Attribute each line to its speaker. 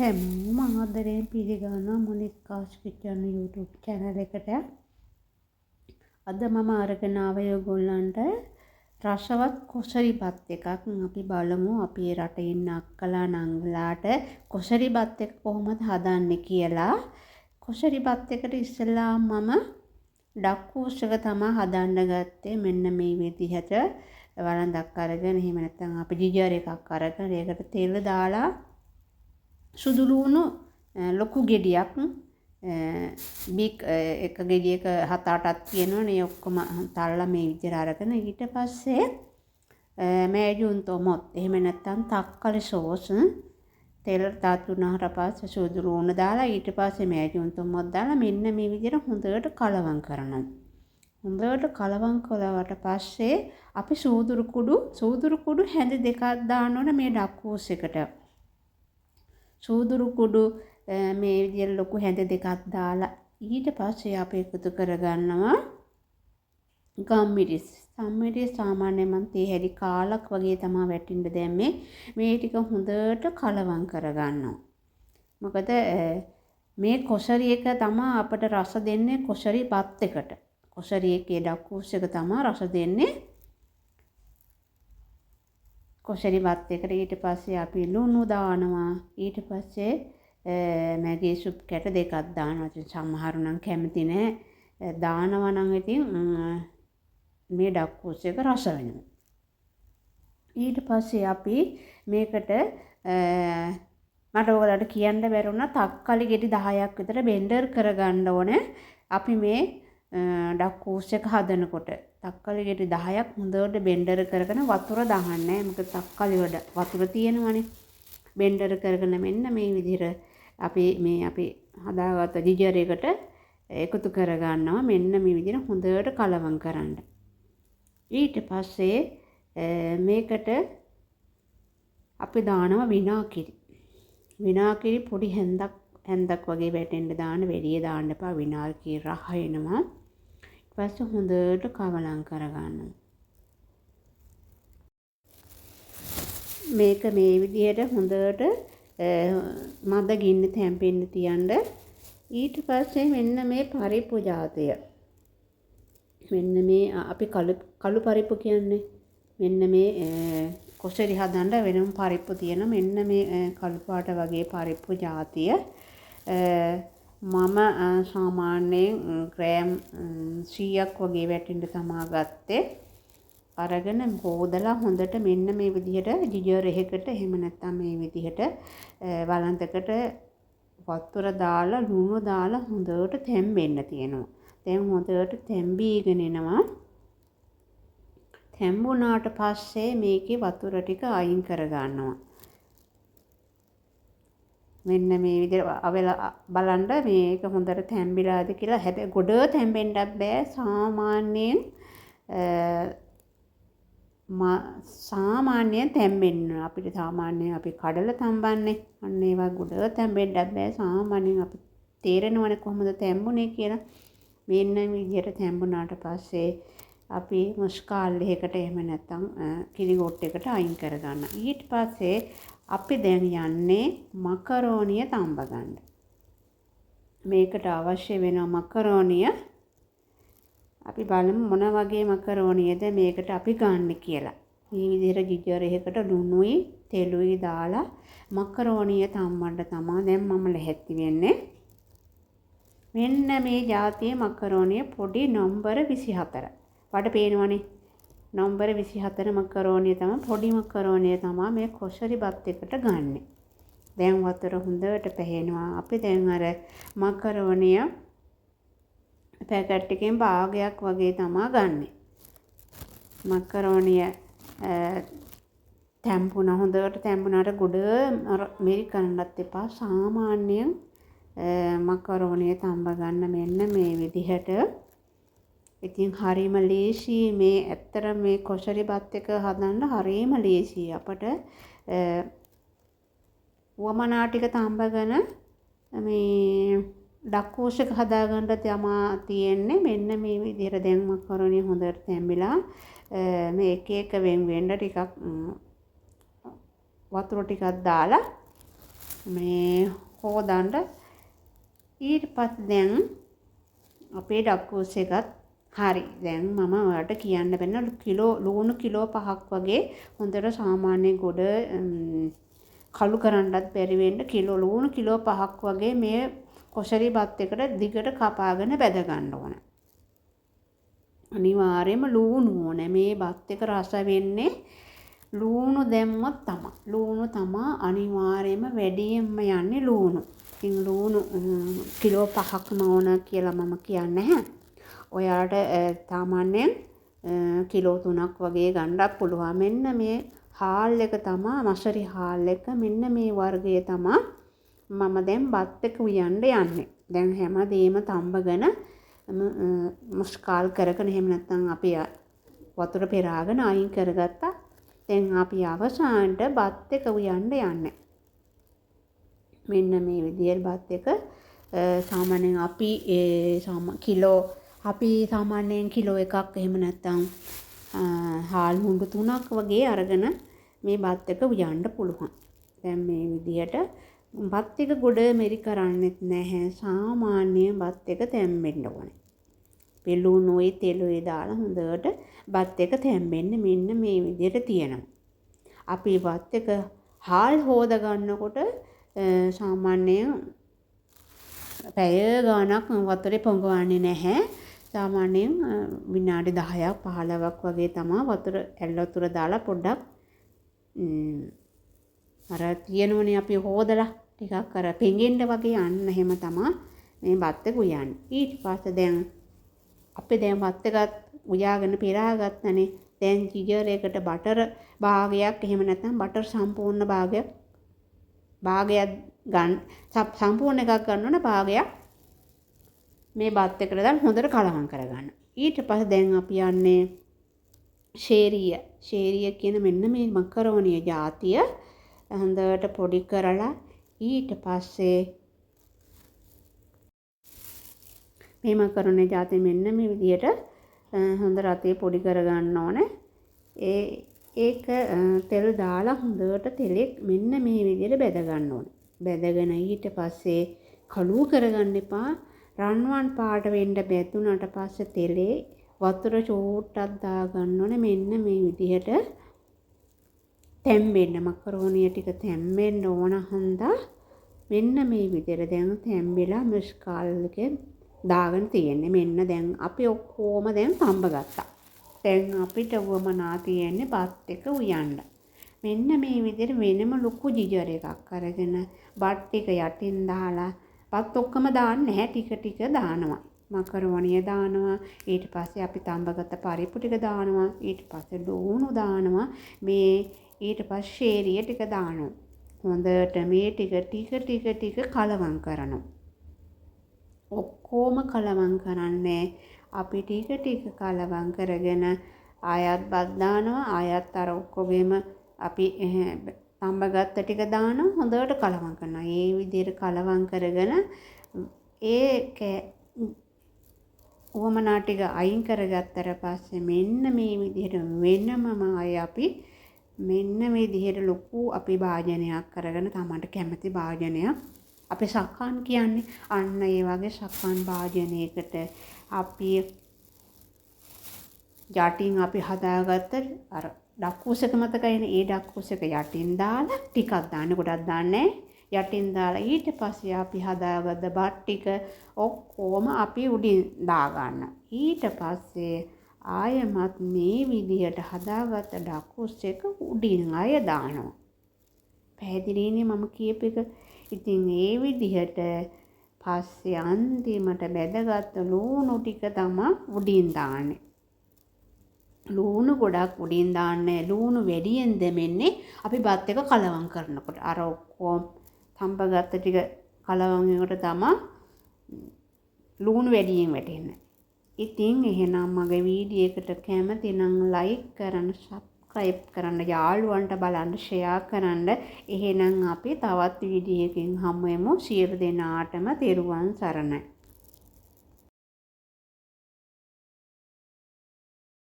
Speaker 1: හැමෝම ආදරයෙන් පිළිගන්නවා මොනිකාස් කිචන් YouTube channel එකට. අද මම අරගෙන ආවේ ඔයගොල්ලන්ට රසවත් කොසරි බත් එකක්. අපි බලමු අපේ රටේ ඉන්න අක්කලා නංගිලාට කොසරි බත් එක කොහොමද හදන්නේ කියලා. කොසරි බත් එකට ඉස්සෙල්ලා මම ඩක්කූස් එක තමයි හදන්න ගත්තේ. මෙන්න මේ විදිහට වළඳක් අරගෙන, එහෙම නැත්නම් අපි ජිජර් එකක් අරගෙන ඒකට තෙල් දාලා සුදු ලුණු ලොකු ගෙඩියක්, බික් එක ගෙඩියක 7-8ක් තියෙනවනේ, ඒ ඔක්කොම තල්ලා මේ විදිහට අරගෙන ඊට පස්සේ මෑජුන් තොමොත් එහෙම නැත්නම් තක්කාලි සෝස් තෙල් තත් වුණාට පස්සේ සුදු ලුණු දාලා ඊට පස්සේ මෑජුන් තොමොත් දාලා මෙන්න මේ විදිහට හොඳට කලවම් කරනවා. හොඳට කලවම් කළාට පස්සේ අපි සූදුරු කුඩු හැඳි දෙකක් දාන්න ඕන මේ ඩක්කූස් එකට. සූදුරු කුඩු මේ විදිහට ලොකු හැඳි දෙකක් දාලා ඊට පස්සේ අපි එකතු කරගන්නවා ගම්මිරිස්. ගම්මිරිස් සාමාන්‍යයෙන් මං තේ හැඩි කාලක් වගේ තමා වැටින්න දැම්මේ. මේ ටික හොඳට කලවම් කරගන්නවා. මොකද මේ කොසරි එක තමා අපට රස දෙන්නේ කොසරි බත් එකට. කොසරි එකේ ඩක්කූස් එක තමා රස දෙන්නේ කොසරි බත් එකට. ඊට පස්සේ අපි ලුණු දානවා. ඊට පස්සේ මැගී සුප් කැට දෙකක් දානවා. ඉතින් සමහරු නම් කැමති නෑ. දානවා නම් ඉතින් මේ ඩක්කූස් එක රස වෙනවා. ඊට පස්සේ අපි මේකට මට ඔයාලට කියන්න බැරි වුණා තක්කාලි ගෙඩි 10ක් විතර බෙන්ඩර් කරගන්න ඕනේ. අපි මේ ඩක්කූස් එක හදනකොට තක්කාලි ගෙඩි 10ක් හොඳට බෙන්ඩර් කරගෙන වතුර දාන්නේ නෑ. මොකද තක්කාලි වල වතුර තියෙනවනේ. බෙන්ඩර් කරගෙන මෙන්න මේ විදිහට අපි මේ අපි හදාගත්ත ජිජර් එකට එකතු කරගන්නවා. මෙන්න මේ විදිහට හොඳට කලවම් කරන්න. ඊට පස්සේ මේකට අපි දානවා විනාකිරි. විනාකිරි පොඩි හැන්දක් වගේ වැටෙන්න දාන්න, වැඩිය දාන්න එපා. විනාකිරි රහ එනවා. ඊට පස්සේ හොඳට කවලම් කරගන්නවා. මේක මේ විදිහට හොඳට මද ගින්න තැම්පෙන්න තියන්න. ඊට පස්සේ මෙන්න මේ පරිප්පු ජාතිය. මෙන්න මේ අපි කළු පරිප්පු කියන්නේ. මෙන්න මේ කොසරි හදන්න වෙනම පරිප්පු තියෙනවා. මෙන්න මේ කළු පාට වගේ පරිප්පු ජාතිය. මම සාමාන්‍යයෙන් ග්‍රෑම් 100ක් වගේ වැටෙන්න තමා ගත්තේ. අරගෙන හොදලා හොඳට මෙන්න මේ විදිහට ජිජර් එකකට එහෙම නැත්නම් මේ විදිහට වළඳකට වතුර දාලා ලුණු දාලා හොඳට තැම්බෙන්න තියෙනවා. දැන් හොඳට තැම්බීගෙන එනවා. තැම්බුණාට පස්සේ මේකේ වතුර ටික අයින් කරගන්නවා. මෙන්න මේ විදිහට අවලා බලන්න මේක හොඳට තැම්බිලාද කියලා. හැබැයි ගොඩ තැම්බෙන්නත් බෑ. සාමාන්‍යයෙන් තැම්බෙන්න අපිට සාමාන්‍යයෙන් අපි කඩල තම්බන්නේ. අන්න ඒ වගේ ගොඩ තැම්බෙන්නත් බෑ. සාමාන්‍යයෙන් අපි තේරෙනවනේ කොහොමද තැම්බුනේ කියලා. මෙන්න මේ විදිහට තැම්බුණාට පස්සේ අපි මුස්කාල් එකකට එහෙම නැත්නම් කිරි ගොට්ටයකට අයින් කරගන්න. ඊට පස්සේ අපි දැන් යන්නේ මකරෝනිය තම්බ ගන්න. මේකට අවශ්‍ය වෙන මකරෝනිය අපි බලමු මොන වගේ මකරෝනියද මේකට අපි ගන්න කියලා. මේ විදිහට ජිජර් එකකට ලුණුයි තෙලුයි දාලා මකරෝනිය තම්බන්න තමා දැන් මම ලැහැත්ති වෙන්නේ. මෙන්න මේ ජාතියේ මකරෝනිය පොඩි නම්බර 24. වට පේනවනේ. නම්බර 24 මකරෝනිය තමයි පොඩි මකරෝනිය තමයි මේ කොසරි බත් එකට ගන්නෙ. දැන් වතුර හොඳට පැහෙනවා. අපි දැන් අර මකරෝනිය පැකට් එකෙන් භාගයක් වගේ තමා ගන්නෙ. මකරෝනිය තැම්පුණා. හොඳට තැම්පුණාට ගොඩ මෙරි කරන්නත් එපා. සාමාන්‍යයෙන් මකරෝනිය තම්බ ගන්න මෙන්න මේ විදිහට. ඉතින් හරිම ලේසි මේ ඇත්තට මේ කොසරි බත් එක හදන්න හරිම ලේසි. අපට උවමනා ටික තම්බගෙන මේ ඩක්කූස් එක හදාගන්න තමා තියෙන්නේ. මෙන්න මේ විදිහට දැන් මකරෝනිය හොඳට තැම්බිලා මේ එක එක වෙන් වෙන්න ටිකක් වතුර ටිකක් දාලා මේ හොදන්න. ඊට පස්සේ දැන් අපේ ඩක්කූස් එකත් හරි. දැන් මම ඔයාලට කියන්න බැන්න කිලෝ ලුණු කිලෝ 5ක් වගේ හොඳට සාමාන්‍ය ගොඩ කළු කරන්නත් බැරි වෙන්න කිලෝ ලුණු කිලෝ 5ක් වගේ මේ කොසරි බත් එකට දිගට කපාගෙන බැද ගන්න ඕන. අනිවාර්යයෙන්ම ලුණු ඕනේ. මේ බත් එක රස වෙන්නේ ලුණු දැම්මොත් තමයි. ලුණු තමා අනිවාර්යයෙන්ම වැඩියෙන්ම යන්නේ ලුණු. ඉතින් ලුණු කිලෝ 5ක්ම ඕන කියලා මම කියන්නේ නැහැ. ඔයාලට සාමාන්‍යයෙන් කිලෝ 3ක් වගේ ගන්නත් පුළුවන්. මෙන්න මේ හාල් එක තමා මසරි හාල් එක. මෙන්න මේ වර්ගය තමා මම දැන් බත් එක උයන්න යන්නේ. දැන් හැමදේම තම්බගෙන මුස්කාල් කරගෙන එහෙම නැත්නම් අපි වතුර පෙරාගෙන අයින් කරගත්තා. දැන් අපි අවසානට බත් එක උයන්න යන්නේ. මෙන්න මේ විදියට බත් එක සාමාන්‍යයෙන් අපි කිලෝ අපි සාමාන්‍යයෙන් කිලෝ එකක් එහෙම නැත්නම් හාල් හුඬු 3ක් වගේ අරගෙන මේ බත් එක උයන්න පුළුවන්. දැන් මේ විදියට බත් එක ගොඩ මෙරි කරන්නෙත් නැහැ. සාමාන්‍ය බත් එක තැම්බෙන්න ඕනේ. පෙළුණුයි තෙලුයි දාලා හොඳට බත් එක තැම්බෙන්න මෙන්න මේ විදියට තියෙනවා. අපි බත් එක හාල් හොද ගන්නකොට සාමාන්‍යයෙන් පැය ගාණක් වතුරේ පොඟවන්නේ නැහැ. සාමාන්‍යයෙන් විනාඩි 10ක් 15ක් වගේ තමා වතුර ඇල් වතුර දාලා පොඩ්ඩක් අර තියෙනවනේ අපි හොදලා ටිකක් අර පෙඟෙන්න වගේ අන්න එහෙම තමා මේ බත් එක උයන්නේ. ඊට පස්සේ දැන් අපි දැන් බත් එකත් උයාගෙන පෙරාගත්තනේ. දැන් ජිජර් එකට බටර් භාගයක් එහෙම නැත්නම් බටර් සම්පූර්ණ භාගයක් ගන්න සම්පූර්ණ එකක් ගන්න ඕන භාගයක් මේ බත් එකට දාලා හොඳට කලවම් කරගන්න. ඊට පස්සේ දැන් අපි යන්නේ ෂේරිය. ෂේරිය කියන මෙන්න මේ මකරෝනිය ජාතිය හොඳට පොඩි කරලා ඊට පස්සේ මේ මකරෝනිය ජාතිය මෙන්න මේ විදියට හොඳ රතේ පොඩි කරගන්න ඕනේ. ඒක තෙල් දාලා හොඳට තෙලේ මෙන්න මේ විදියට බැද ගන්න ඕනේ. බැදගෙන ඊට පස්සේ කළු කරගන්න එපා. රන්වන් පාට වෙන්න බැදුනට පස්සේ තෙලේ වතුර චූට්ටක් දාගන්න ඕනේ. මෙන්න මේ විදිහට තැම්බෙන්න මකරෝනිය ටික තැම්බෙන්න ඕන හන්දා මෙන්න මේ විදිහට දැන් තැම්බිලා මුස්කාල් එකේ දාගෙන තියෙන්නේ. මෙන්න දැන් අපි ඔක්කොම දැන් තඹ ගත්තා. දැන් අපිට උවමනා තියෙන්නේ බත් එක උයන්න. මෙන්න මේ විදිහට වෙනම ලොකු ජිජර් එකක් අරගෙන බත් ටික යටින් දාලා බත් ඔක්කොම දාන්නේ නැහැ, ටික ටික දානවා. මකරෝනිය දානවා. ඊට පස්සේ අපි තඹගත්ත පරිප්පු ටික දානවා. ඊට පස්සේ ලුණු දානවා. මේ ඊට පස්සේ ෂේරිය ටික දානවා. හොඳට මේ ටික ටික ටික ටික කලවම් කරනවා. ඔක්කොම කලවම් කරන්නේ අපි ටික ටික කලවම් කරගෙන ආයත් බත් දානවා. ආයත් අර ඔක්කොගෙම අපි තඹගත්ත ටික දානවා. හොඳට කලවම් කරනවා. ඒ විදිහට කලවම් කරගෙන ඒ උවමනා ටික අයින් කරගත්තට පස්සේ මෙන්න මේ විදිහට වෙනමම අය අපි මෙන්න මේ විදිහට ලොකු අපි භාජනයක් අරගෙන තමන්ට කැමති භාජනයක් අපි සක්කාන් කියන්නේ අන්න ඒ වගේ සක්කාන් භාජනයකට අපි යටින් අපි හදාගත්ත අර ඩක්කූස් එක මතකයිනේ. ඒ ඩක්කූස් එක යටින් දාලා ටිකක් දාන්න, ගොඩක් දාන්නේ යටින් දාලා ඊට පස්සේ අපි හදාගත්ත බත් ටික ඔක්කොම අපි උඩින් දාගන්න. ඊට පස්සේ ආයමත් මේ විදිහට හදාගත්ත ඩක්කූස් එක උඩින් ආය දානවා. පැහැදිලිනේ මම කියපු එක? ඉතින් ඒ විදිහට පස්සේ අන්තිමට බැදගත්ත ලුණු ටික තමයි උඩින් දාන්නේ. ලුණු ගොඩක් උඩින් දාන්නේ. ලුණු වැඩියෙන් දෙමෙන්නේ අපි බත් එක කලවම් කරනකොට. අර ඔක්කොම තඹගත්ත ටික කලවම් වෙනකොට තමයි ලුණු වැඩියෙන් වැටෙන්නේ. ඉතින් එහෙනම් මගේ වීඩියෝ එකට කැමති නම් ලයික් කරන්න, සබ්ස්ක්‍රයිබ් කරන්න, යාළුවන්ට බලන්න, ෂෙයා කරන්න. එහෙනම් අපි තවත් වීඩියෝ එකකින් හමු වෙමු. සියලු දෙනාටම තෙරුවන් සරණයි.